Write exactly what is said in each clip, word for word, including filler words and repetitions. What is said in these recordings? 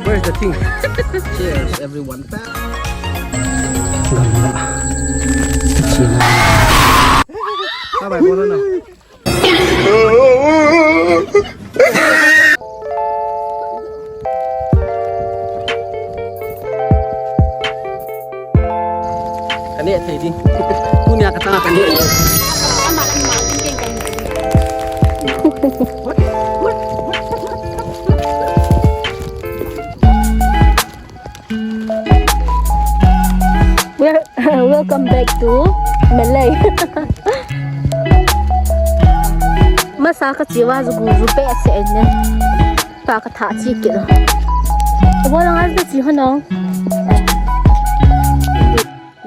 Where's the thing? Cheers, everyone. Bye bye, Corona. Ka neh thei ding. Tunia ka changa ka neh. Wel-, welcome back to Malay. Masa ka chiwa zu gu zu pe se ne. Pa ka tha chi ke lo. Wa lang a chi ho no.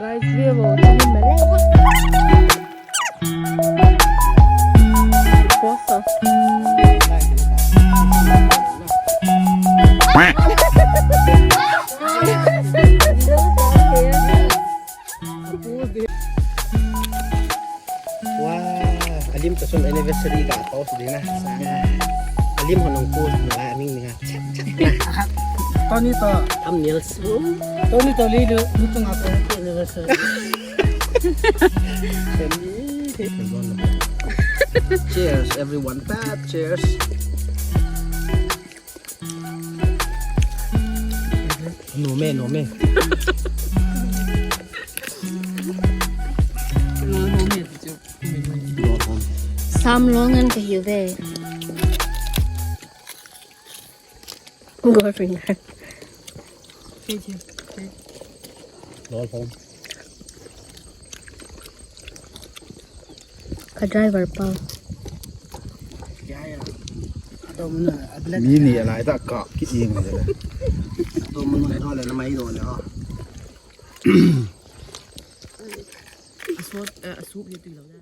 Guys, we will see Malay. Puasa. Wah, alim ta sun anniversary ka post ding na. Alim ho nong post na la ning ning a. Tony to. Thumbnails. Tony to li lu, lu tung a ko anniversary. Cheers, everyone. Tap, cheers. No me, no me. Sam long an ka hiu ve. Girlfriend. Lol home. Ka driver pa. Mi ni alai ta ka ki ing le. To mun le ro le na mai ro le ho. Asot, eh, asup ye tu lo da.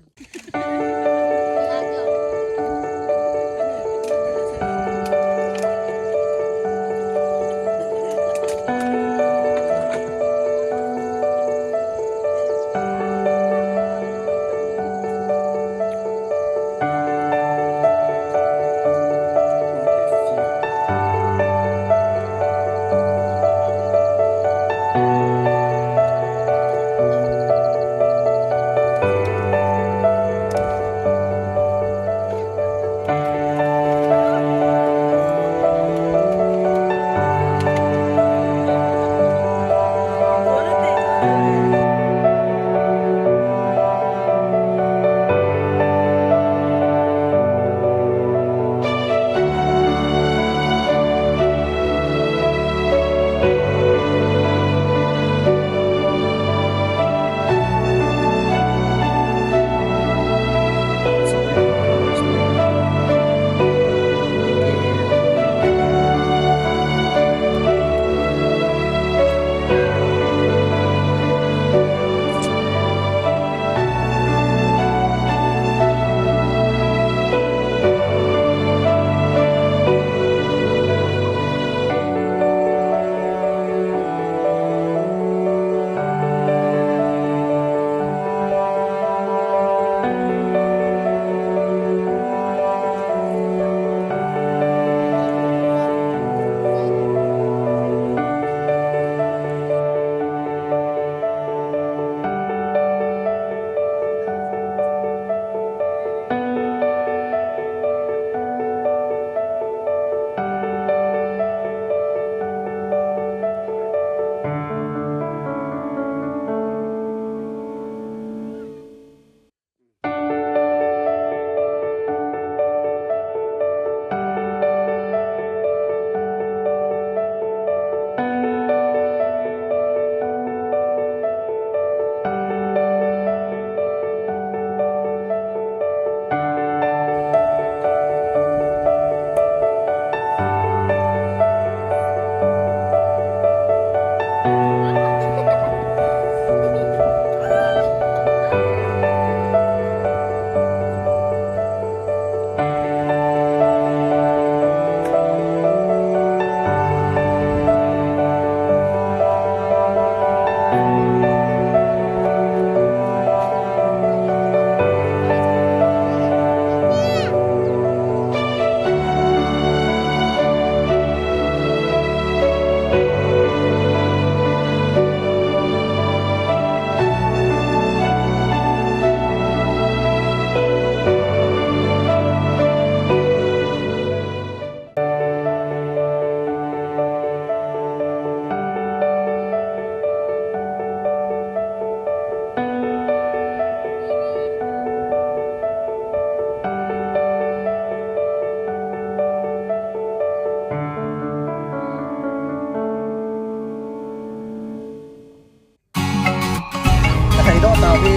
Lampi.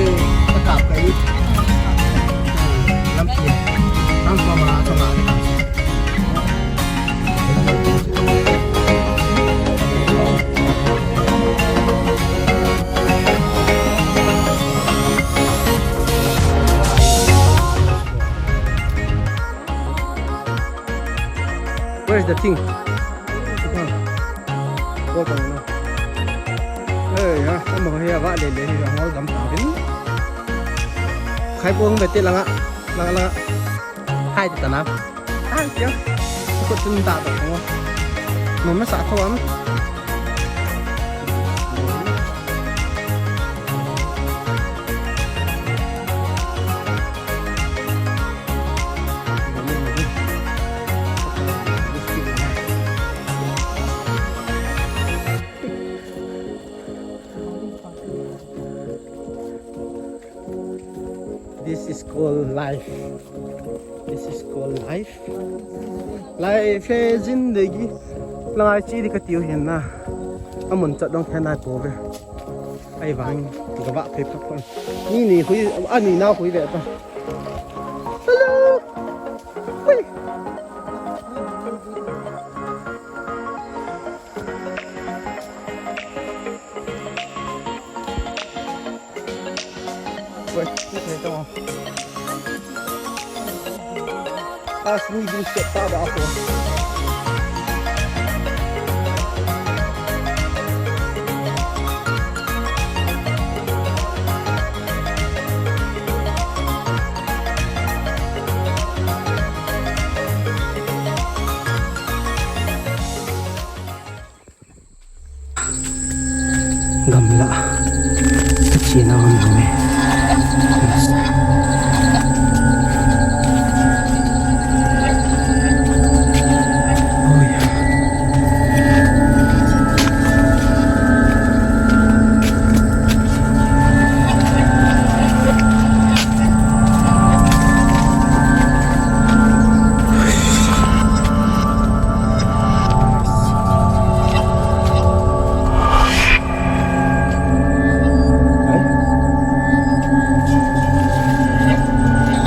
Lampi. Where's the thing? Hey, ha, amaho hi avah lele hi, angol gam tauvin. Khai pong bete langa, langa, langa. Hai ti tana. Hai tia. Ko tun ta ta ko. Mama sa tho am. This is called life. This is called life. Life hai zindagi. Langai chi di kati u hin na. Amun chat dong khen nai pove. Ahivang gavah phei phot phot. Ni ni hui, ani na hui ve ta. Hello. Hui. Wait, wait, wait, come on. Ask me this shit, Baba, ako. Gamla. Kachena gam gam e. Yes. Oh, yeah.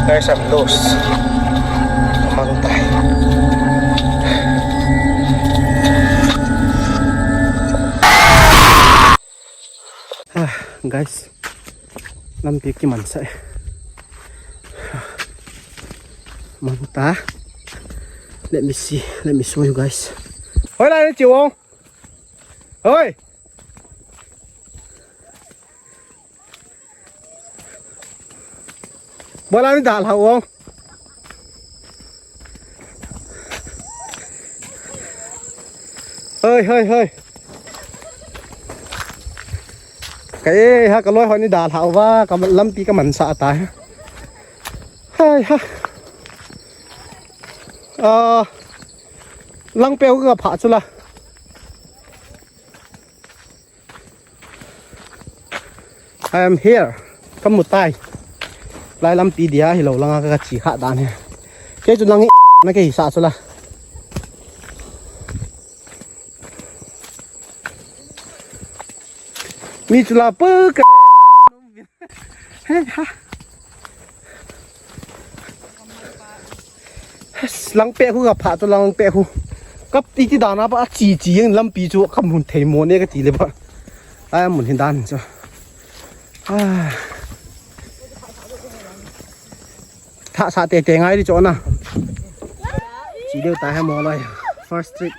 Guys, I'm lost. Amang tayo. Ah, guys, lampi kimansah e. Manta. Let me see. Let me show you guys. Hoi la, ni chiwong. Hoi. Bola ni dal ha wong. Hoi, hoi, hoi. Ka e ha ka loi ho ni dal ha wa ka lampi ka mansah ta. Hai ha. Ah, lang pe ka pha chu la. I am here. Ka mu tai. Lai lampi dia hi lo langa ka chi kha dan hi. Kei chu lang hi na kei sa chu la. Mi chu la pu ka. Hey ha. Lang peh khu ka pha chu lang peh khu. Kap iti dan a pa a chi chi jeng lampi chu ka mun thei mo ne ka ti le ba. Ai mun hin dan chu. Ah. Tha sa te te ngai di chu na. Chi deu ta he mo lai. First trip.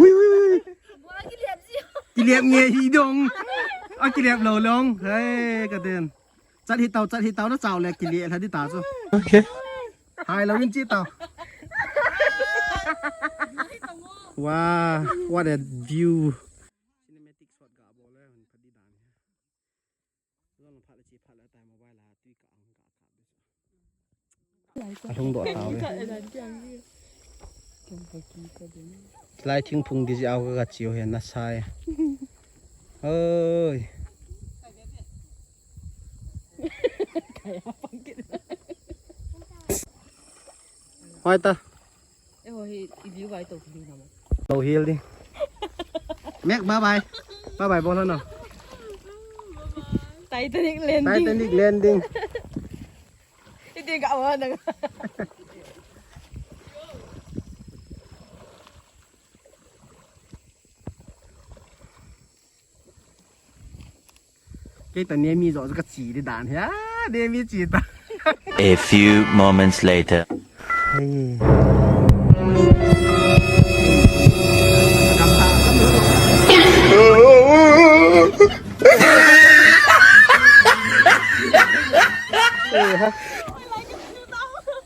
Ui ui ui. Kilep nge hi dong. A kilep lo long. Hey ka den. Chat hi tau, chat hi tau, na chau le kile la di ta chu. Okay. Hai lo in chi tau. Wow, what a view. Cinematic shot ga bol le, pha di dan. Zon pha le chi pha le tai mobile la tui ka ang ka ka. Alung doh tau e. Lai thingphung di ji au ka chiu he na sai. Oi. Hoi ta. Lo hil di. Mek bye bye. Bye bye bol na. Titanic landing. Titanic landing. Iti ka wa na. Kei ta nemi jo ka chi di dan hia, nemi chi ta. A few moments later. Hey. Eh, ha.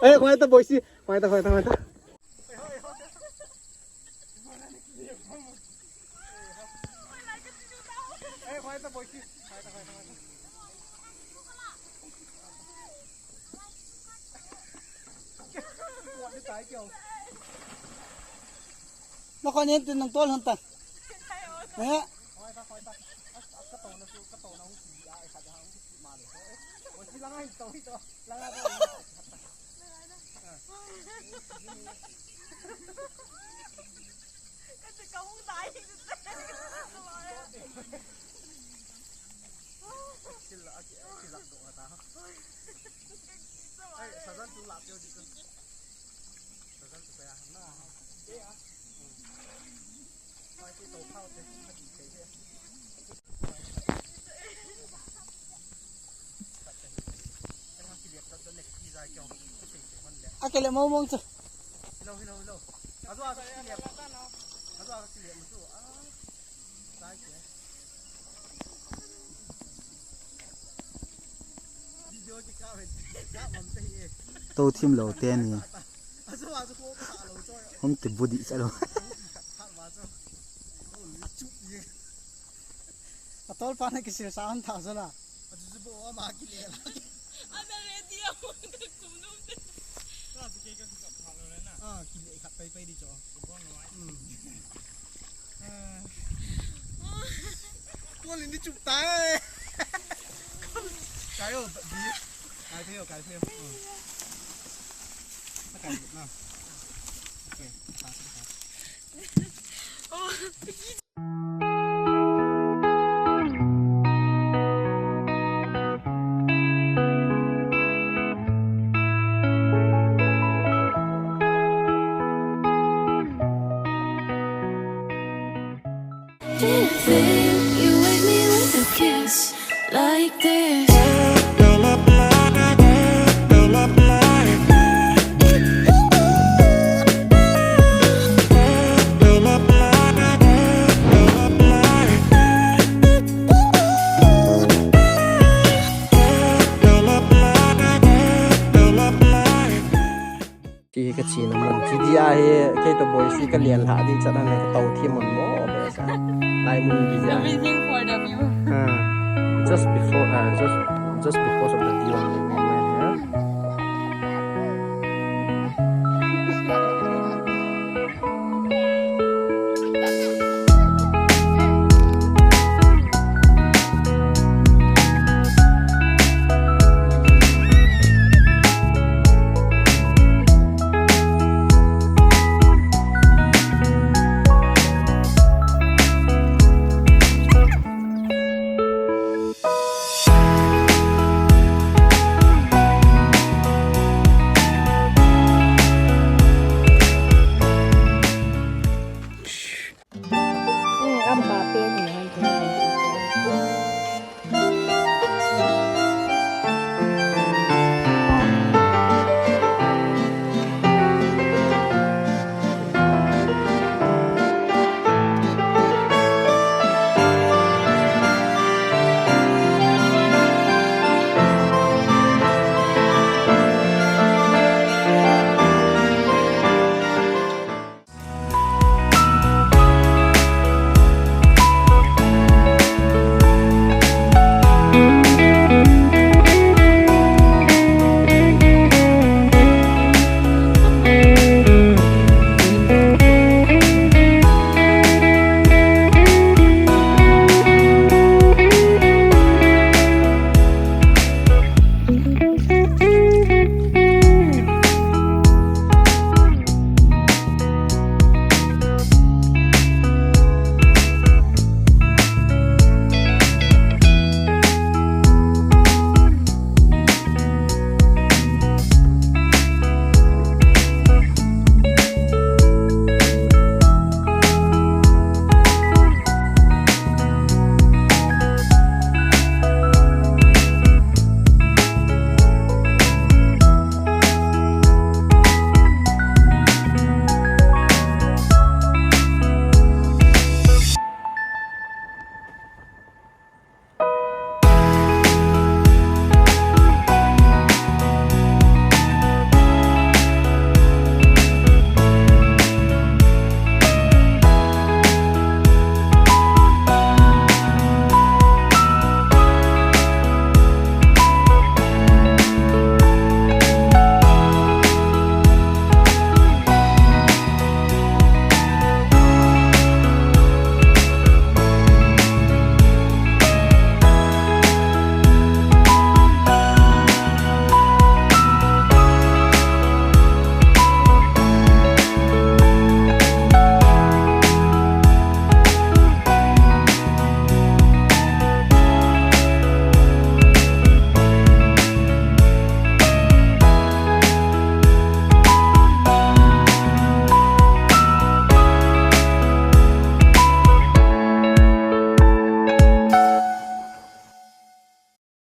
Eh, koi ta boisi, koi ta, koi ta, koi ta. Nako ni tin nang tol hon ta. Eh. Akele mo mong chu. To thim lo te ni. Hung ti budi sa lo. Atol pa na kisil sa an tha sa la. Atu chu bo ama kile la. Ana ready a mo ka kum nom te. Ka chu ke ka kap pha lo le na. Ah, kile khat pai pai di cho. Ko no ai. Hmm. Ah. Ko lin di chup tai. Kai o, di. Kai pheo, kai pheo. Hmm. Kai na. Okay. Ta, ta, ta. Oh. Baby, you wake me with a kiss like this. Ti hi ka china mun. Ti dia hi kei to boisi ka lian lha di chan a ka to thi mun mo be sa. Lai mun di dia. Everything for the view. Ah, just before, ah, just, just because of the view.